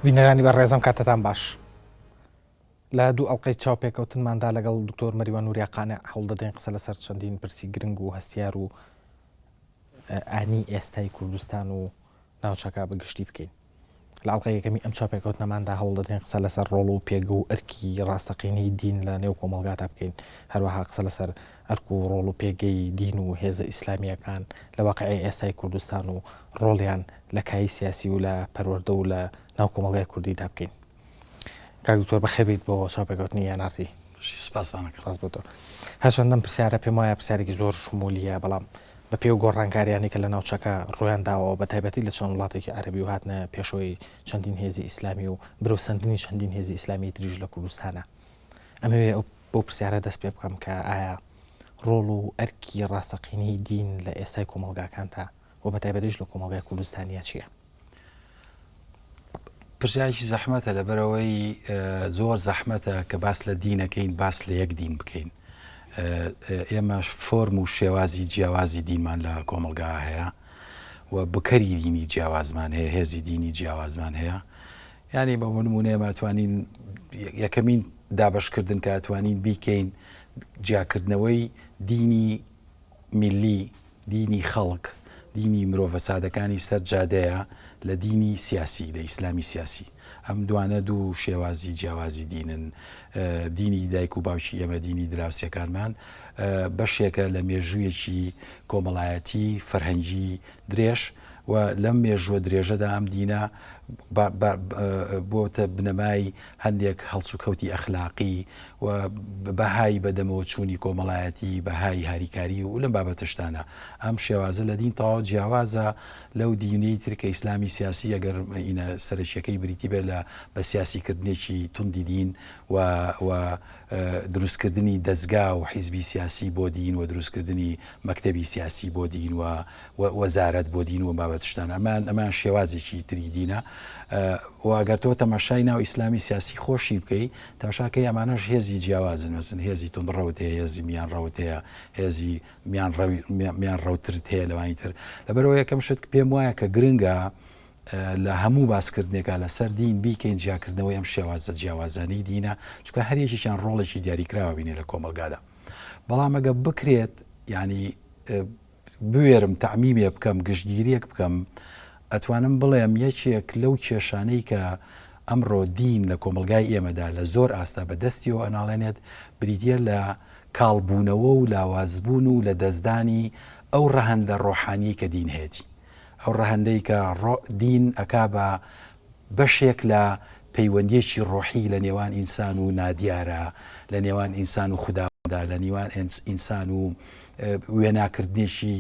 بینەرانی بەڕێزم کاتتان باش. لە دوو ئەڵقەی چاوپێکەوتنماندا لەگەڵ دکتۆر مەریوان نوریا قانع هەوڵ دەدەین قسە لەسەر چەندین پرسی گرنگ و هەستیار و ئانی ئێستای کوردستان و ناوچەکە بە گشتی بکەین. لە ئەڵقەی یەکەمی ئەم چاوپێکەوتنەماندا هەوڵ دەدەین قسە لەسەر ڕۆڵ و پێگە و ئەرکی ڕاستەقینەی دین لە نێو کۆمەڵگادا بکەین، هەروەها قسە لەسەر ئەرک و ڕۆڵ و پێگەی دین و هێزە ئیسلامییەکان لە واقیعی ئێستای کوردستان و ڕۆڵیان لە کایەی سیاسی و لە پەروەردە و لە ناو کۆمەڵگای کوردیدا بکەین. کاک دکتۆر بەخێر بێیت بۆ چاوپێکەوتنی NRT. سپاستان ئەکەم. سپاس بۆ تۆ. هەرچەندە ئەم پرسیارە پێم وایە پرسیارێکی زۆر شمولییە، بەڵام بە پێی ئەو گۆڕانکاریانەی کە لە ناوچەکە ڕوویان داوە بە تایبەتی لە چەند وڵاتێکی عەرەبی و هاتنە پێشەوەی چەندین هێزی ئیسلامی و برەوسەندنی چەندین هێزی ئیسلامی تریش لە کوردستانە ئەمەوێ ئەو بەو پرسیارە دەست پێ بکەم کە ئایا ڕۆڵ و ئەرکی ڕاستەقینەی دین لە ئێستای کۆمەڵگاکاندا و بە تایبەتیش لە کۆمەڵگای کوردستانیا چییە؟ پرسیارێکی زەحمەتە لەبەرئەوەی زۆر زەحمەتە کە باس لە دینەکەین باس لە یەک دین بکەین ئێمە فۆرم و شێوازی جیاوازی دینمان لە کۆمەڵگا هەیە و بکەری دینی جیاوازمان هەیە هێزی دینی جیاوازمان هەیە یعنی بە نمونە ئێمە توانین یەکەمین دابشکردن کە توانین بیکەین جیاکردنەوەی دینی میللی، دینی خەڵک، دینی مرۆڤە سادەکانی سەر جادەیە لە دینی سیاسی، لە ئیسلامی سیاسی. ئەم دوانە دوو شێوازی جیاوازی دینن. دینی دایک و باوکی ئێمە، دینی دراوسێکانمان بەشێکە لە مێژوویەکی کۆمەڵایەتی، فەرهەنگی درێژ و لەم مێژووە درێژەدا ئەم دینە بۆتە بنەمای هەندێک هەڵسوکەوتی ئەخلاقی و بەهای بەدەمەوەچوونی کۆمەڵایەتی، بەهای هاریکاری و لەم بابەتە شتانە. ئەم شێوازە لە دین تەواو جیاوازە لەو دینەی تر کە ئیسلامی سیاسی ئەگەر ئینە سەرەکیەکەی بریتی بێت لە بە سیاسی کردنێکی توندی دین و و دروستکردنی دەزگا و حیزبی سیاسی بۆ دین و دروستکردنی مەکتەبی سیاسی بۆ دین و وەزارەت بۆ دین و بابەت شتان ئەمان ئەمان شێوازێکی تری دینە و ئەگەر تۆ تەماشای ناو ئیسلامی سیاسی خۆشی بکەی تەماشاکەی ئەمانەش هێزی جیاوازن مەسن هێزی توندڕەوت هەیە هێزی میان ڕەوت هەیە هێزی میان ڕەوی میان ڕەوترت هەیە لەوانی تر لەبەرەوە یەکەم شت پێم وایە کە گرنگە لە هەموو باسکردنێکا لەسەر دین بیکەین جیاکردنەوەی ئەم شێوازە جیاوازانەی دینە چونکە هەر یەکێکیان ڕۆڵێکی دیاریکراوە بینێ لە کۆمەڵگادا بەڵام ئەگە بکرێت ینی بوێرم تەعمیمێ بکەم، گشتگیرییەک بکەم، ئەتوانم بڵێم یەکێک لەو کێشانەی کە ئەمڕۆ دین لە کۆمەڵگای ئێمەدا لە زۆر ئاستا بە دەستیەوە ئەناڵێنێت، بریتییە لە کاڵبوونەوە و لاوازبوون و لەدەستدانی ئەو ڕەهەندە ڕۆحانییەی کە دین هەیەتی. ئەو ڕەهەندەی کە دین ئەکا بە بەشێک لە پەیوەندییەکی ڕۆحی لە نێوان ئینسان و نادیارە، لە نێوان ئینسان و خوداوەندا، لە نیوان ئینسان و وێناکردنێکی.